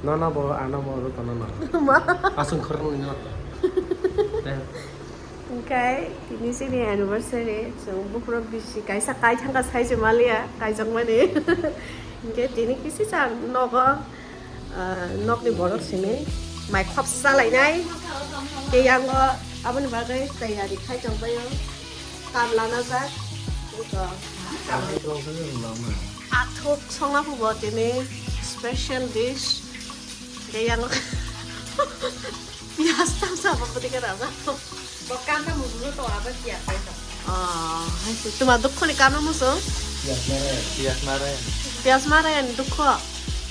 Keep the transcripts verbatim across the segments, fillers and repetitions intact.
Nono bo, ano bo, ro kono no. Ma. Aswng khoroknwi no. Te. Hwnkhe tini chini anniversary, chwng buphuru bisi kaisa kai thangkha sai se maliya, kaijakmani. Hwnkhe tini kisi cha nogo, ah, nokni borok simi mai khopsa chalainai. Tei yango aboni bagwi tayari khai tongbaio. Kam lana jak. Ito. Athuk songna phubo tini special dish. Tei yango. Piyas tamsa bo pwtwi khe rajak. Bo kanna musulo to abo piyas hai to. Oh, hai se tuma dukho ni kanna musu? Piyas mare. Piyas mare. Piyas mare ni dukho.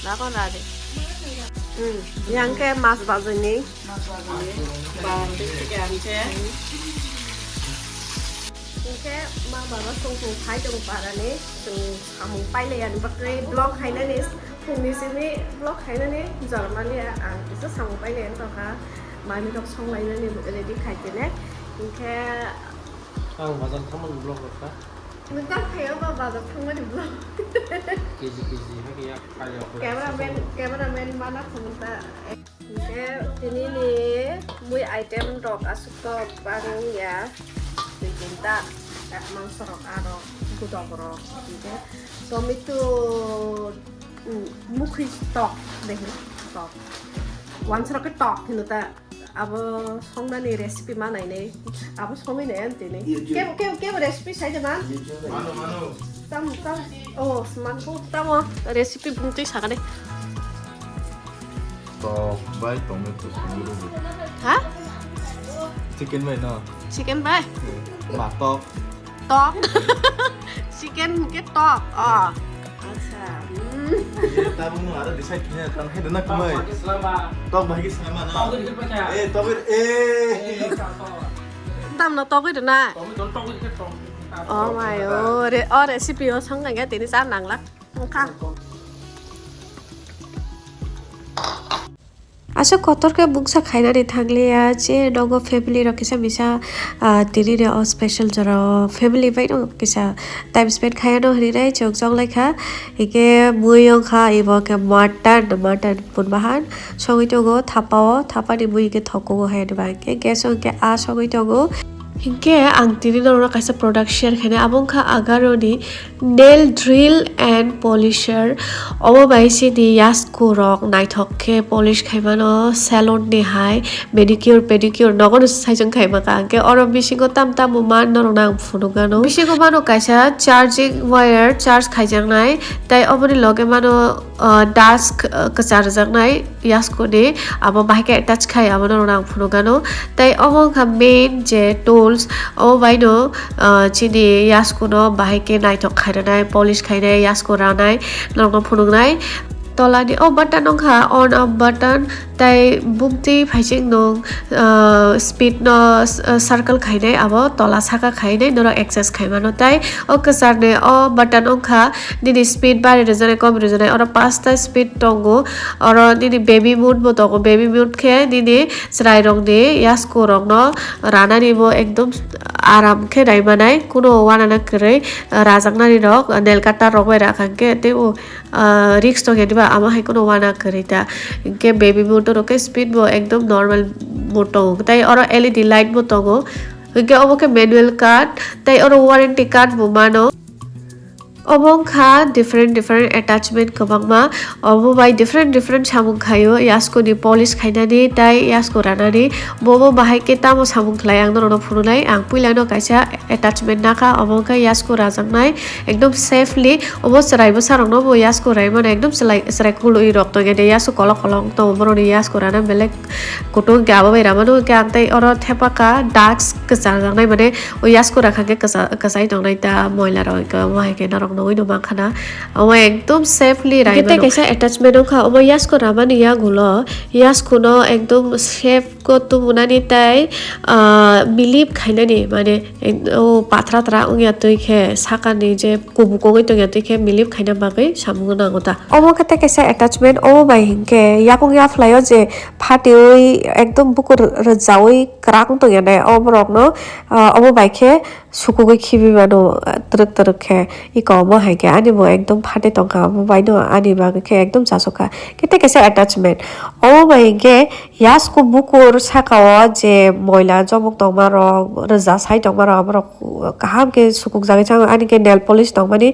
Dakon rade. Hmm, yang khe mas bajani. Mas bajani. Ba, bisi khe ang khe. Hingkhe ma baba songthung phai tong parani, chwng samung pailaiya ni bagwi vlog khainani, phungni simi vlog khainani jora maliya, ang kisa samung pailaiya wng tongkha, manwi rok songlainani ready khaikhe ne, hingkhe. Ang bazar thangmani vlog rwkha. Nwng tamo khaio ba bazar thangmani vlog? K G, K G, hakhe yak kaya. Cameraman, cameraman mana khumta. Hingke tini ni mui item rok aswk to bang ya, twi tinta, mangso rok aro gudok rok, hingke tomato, mm, mukhui tok, dehi tok, wansa rok ke tok hino ta, abo songnani recipe ma nainai, abo songwi nai ang tini. Kebo, kebo, kebo recipe sai de man? Mano, mano. Tam, tam, oh, smanko, tamo recipe bungtwi sakani. Tok bai tomato songwi rwdi. Ha? Chicken bai no? Chicken bai? Ma tok. Tok. Chicken ke tok. Oh. Acha. Hmm. Ye, tabuk no aro decide khe tang hai dana kumai. Tok bai ke selama no. Eh, tok eh. Tam no tok bai dana. Oh my, oh, re, oh, recipe o song nang ya tini char nang lak. Wngkha. Aswk kotor khe mungsa khainani thangliya, je nogo family rok kisa misa, ah, tini ni o special jora o family bai no kisa time spend khaiya no hinwi nai chwng chong lai kha. Hingke mui wngkha, ibo khe mutton, mutton pun bahan sogwi tongo thapa o, thapa ni mui hingke thokugo hai ni ba hingke gas o hingke a sogwi tongo. Hingke ang tini norok kaisa product share khainai, abo wngkha Agaro ni Nail drill and polisher, obo bai chini yasku rok naithok khe polish khai mano salon ni hai, manicure pedicure nogo no saichung khai maka, hwnkhe oro bisingo tam tamo man norok no ang phunuk gano. Bisingo mano kaisa charging wire, charge khaijaknai, tei oboni loge mano, ah, dust, ah, kwchar jaknai. Yasku ni abo bahai khe attach khai abo norok ang phunuk gano. Tei omo wngkha main je tools, obo bai no, ah, chini yasku no bahai khe naithok khainai, polish khainai, yasku ranai norok no phunuknai. Tola ni o button wngkha on off button, tei bumtwi phaising nung, ah, speed no, ah, circle khainai abo tola saka khainai norok access khai mano. Tei o kwchar ni o button wngkha nini speed bari rwjaknai, kom rwjaknai, oro pasta speed tongo. Oro nini baby mode bo tongo, baby mode khe nini chwrai rok ni yasku rok no ranani bo ekdom aram khe nai manai, kuno uanana kwrwi rajaknani rok nail cutter rok bai rakha khe tei o, ah, risk tongya diba, amo hai kuno uana kwrwi ta. Hingke baby mode rok khe speed bo ekdom normal mode tongo, tei oro L E D light bo tongo, hingke obo khe manual card, tei oro warranty card bo mano. Obo wngkha different different attachment kwbangma, obo bai different different samung khaio, yasku ni polish khainani tei yasku ranani. Bobo bahai khe tamo samung khlai ang norokno phunuknai, ang puilano kaisa attachment nakha, obo wngkha yasku rajaknai, ekdom safely obo chwrai bwsarokno bo yasku rai mano, ekdom chwrai chwrai kwlwi rok tongya de, yasku kolok kolok tongo borokni yasku rana belek. Kutung hwnkhe abo bai ramano, hwnkhe ang tei oro thepaka dust kwchangjaknai, mane o yasku rakha khe kwcha-, kwchai tongnai ta moila rok, hwnkhe omo hai khe norok nugui no mankha na, omo ekdom safely rai mano. Hwnkhe tei kaisa attachment wngkha, omo yasku ramani yagulo yasku no ekdom safe khe tumunani tei, ah, milip khainani, mane, o pathra thra wngya twi khe sakani je kubuk wngwi tongya twi khe milip khaina bagwi samung nango ta. Omo khe tei kaisa attachment, omo bai hinkhe yakung yaphlaio je phatiwi ekdom bukur rwjaui kwrak wng tongya nai, o borokno, ah, omo bai khe sukugwi khibi mano, twrwk twrwk khe. Iko omo hai khe ani bo ekdom phate tongkha, amo bai no ani bagwi khe ekdom chasokha. Khe tei kaisa attachment. Omo bai hinkhe yasku bukur saka o je moila jomok tongma rok, rwja sai tongma rok, aborok kaham khe sukuk jagwi chang, ani khe nail polish tongmani,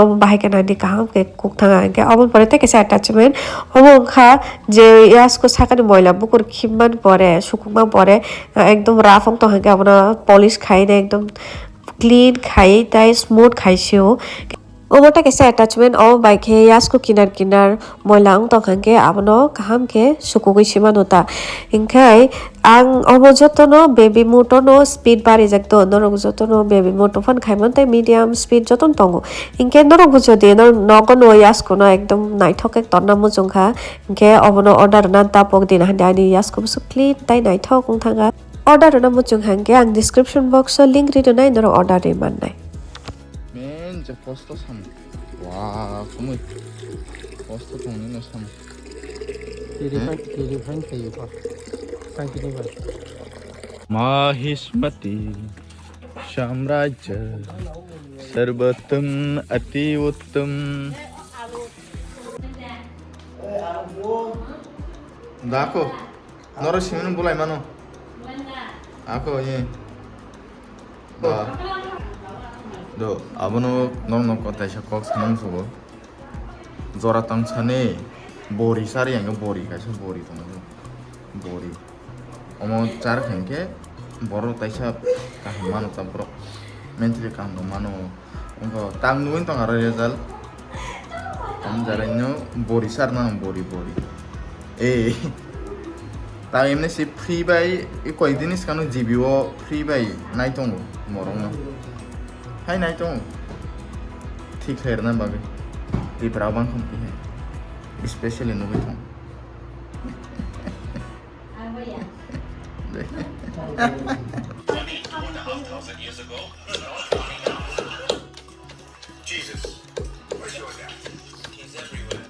omo bahai khe nani kaham khe kuk thanga. Hinkhe omo pore tei kaisa attachment. Omo wngkha je yasku sakani moila bukur khibmani pore, sukukma pore, ekdom rough wng tong hinkhe abono polish khaina ekdom clean khai tei smooth khai sio. Omo ta kaisa attachment, omo bai khe yasku kinar kinar moila wng tong hinkhe abono kaham khe sukugwi simano ta. Hinkhe ang omo jotono baby motor no speed barijak do, norok jotono baby motor phano khaimano tei medium speed jotono tongo. Hinkhe norok bo jodi nor-, nogo no yasku no ekdom naithok khe torna muchung kha, hinkhe obono order rwna tapok din hande ani yasku bwswk clean tei naithok wng thangkha. Order rwna muchung hinkhe ang description box o link ri rwnai, norok order ri mannai. Men je posto sam. Wa, kumui. Posto tongni no sam. Telephone, telephone kayo pa. Thank you, bye. Mahismati samrajya sarvattam ati uttam. Dako. Noro simi no bulai mano. Ako ye. Da. Do, abono norno ko taisa kok sanang sugo. Jora tang sani bori sari ang bori kaisa bori tongo. Bori. Omo char khankhe borok taisa kaham mano ta borok. Mentally kaham mano. Wngkha, tang nugwi tong aro result. Tamo jarai no bori sar nang bori bori. Eh. Ta emne si free bai, i koi din skano G B o free bai nai tongo morok no. Hai nai tongo. Thik khairna bagwi. Tipra bang khum tihe. Especially nugwi tong. Jesus, where's your dad? He's everywhere.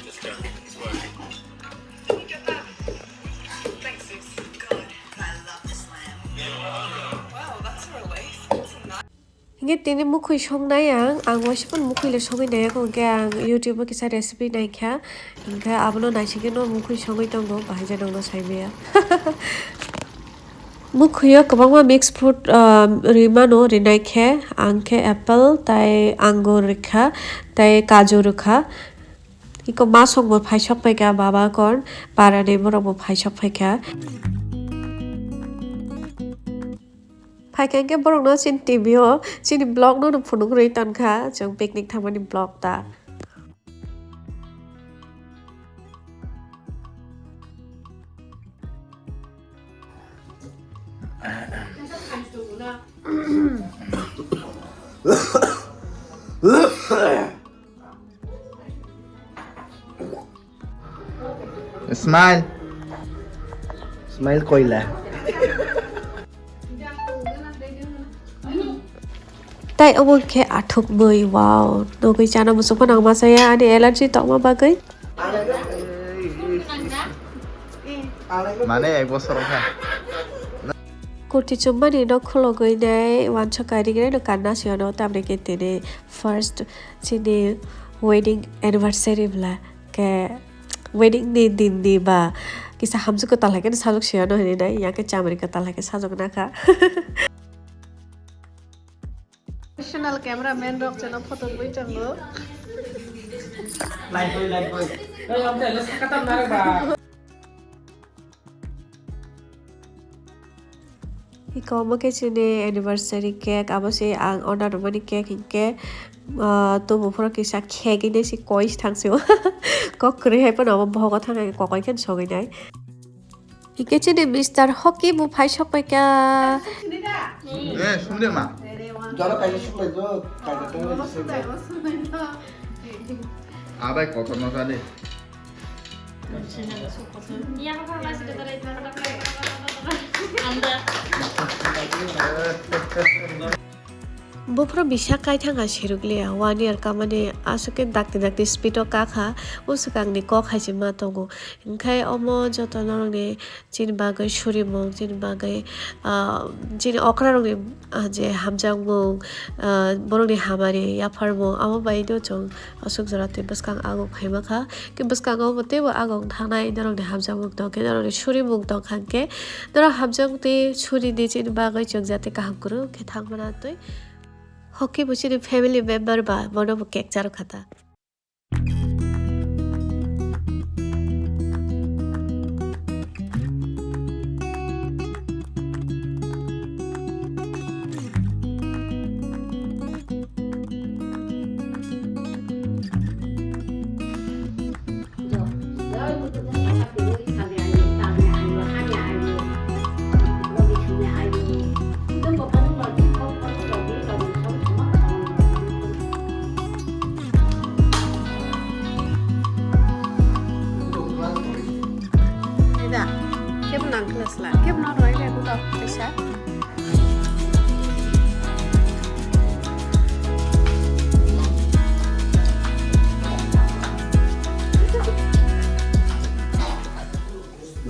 Just go. He's working. Can you get that? Thanks, sis. God, I love this lamb. Wow, that's a relief. That's a nice. Hinkhe tini mukhwi songnai ang, ang waisa phano mukhwi le songwi naiya kho, hinkhe ang YouTube o kisa recipe naikha, hinkhe abono naisingkhe no mukhwi songwi tongo, bahai je nongno saimaya. Mukhwio kwbangma mix fruit, ah, rimano, rinai khe ang khe apple tai angur rikha tai kaju rikha. Iko masongbo phaisok phaikha, baba kon parani borokbo phaisok phaikha. Phaikha hinkhe borokno chini T V o chini vlog no phunuk rwi tonkha, chwng picnic thangmani vlog ta. Smile. Smile koila. Tai omo khe athuk mui, wow. Nugwi chana muchung phano ang masa ya, ani allergy tongma bagwi. Mane ek bosor wngkha. Kurti chummani no khulogwi nai, wansa kari gwnai no kanna siyano, tamni khe tini first chini wedding anniversary bla khe wedding ni din ni ba kisa hamjwk kwtal hai khe sajwk siyano hinwi nai, ya khe chamani kwtal hai khe sajwk nakha. Professional cameraman rok chwngno photo tubui tongo. Light boy, light boy. Hey, ang tele sakatam narwk ba. Iko omo khe chini anniversary cake, abo se ang order rwmani cake hinkhe, ah, tubu phuru kisa khegwi nai se koi thang se o. Kok kwrwi hai phano omo bohogo thang hai kokoi khe sogwi nai. Hinkhe chini Mister Hockey bo phai sok paikha. Eh, sumde ma. Jora kaisa suklai do, kaisa tong lai se. Abai kotor no jade. Anda. Buphuru bisa kaithang ha sirukliya, one year kamani aswk khe dakti dakti speed o kakha, o swkangni kok hai se ma tongo. Hinkhe omo joto norokni chini bagwi surimung, chini bagwi, ah, chini okrarokni, ah, je hamjakmung, ah, borokni hamari yapharmung, amo bai do chwng aswk jora twi bwskang aguk phaima kha. Khe bwskango bo teibo aguk thangnai norokni hamjakmung tong khe, norokni surimung tong kha khe, norok hamjakmung twi suri di chini bagwi chwng jate kaham kwrwng khe thang mano twi. Hoki bo chini family member ba, bono bo cake charwk kha ta. Eda, kebo nang khe sla, kebo no roi le buka kaisa.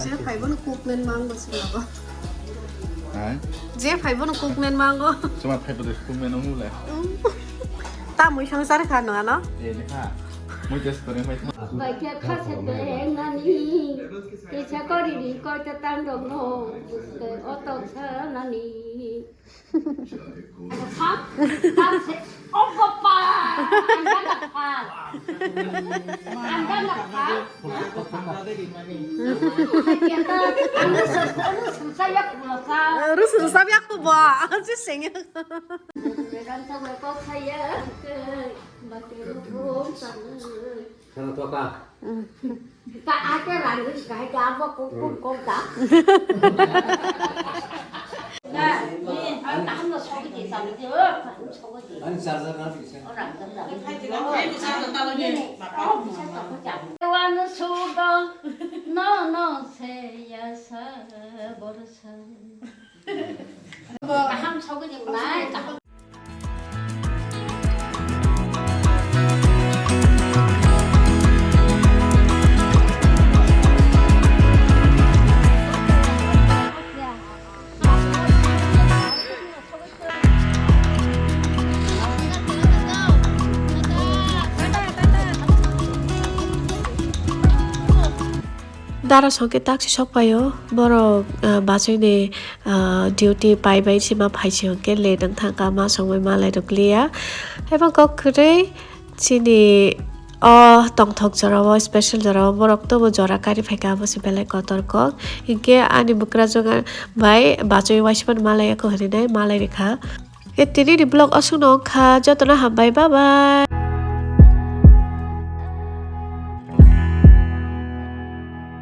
Je phaibo no cookman mango swnabo. Hai? Je phaibo no cookman mango. Chuma phaibo de cookman ong le. Tamui songsar kha no ano? Eh, ne kha. Mui test kore mai. Bai khe kha se beng nani. Tisa kori ri koi ta tang dong no. Otok sa nani. Pha, pha, se, oh, papa, I'm gonna pha. I'm gonna pha. Rusun sabi aku ba, aja sengya. Kan sa ko saya ke, baca hukum sana. Sana toka. Ta ate rang ri kai ga bo ko ko ko ta. Na, ni, a, ta ham no sogi ti sa mi ti, o, ta ham sogi ti. Ani charger na bisa. O rang ta ta. Ni, o, bisa ta ko ja. Wan sugo, no, no, se ya sa, bor sa. Ta ham sogi ti nai, ta ham. Dara songke taksi sokpaio, borok, ah, bachaini, ah, duty paibai sima phaising khe late wng thangkha, ma songwi malai rwkliya. Haiba kok kwrwi chini o tongthok jorao, special jorao borok tobo jora kari phaikha, abo se belai kotor kok. Hinkhe ani bwkrajwk bai bachwi waisukmani malai yakho hinwi nai malai rwkha. Khe tini ni vlog aswkno wngkha, jotono hambai, bye bye.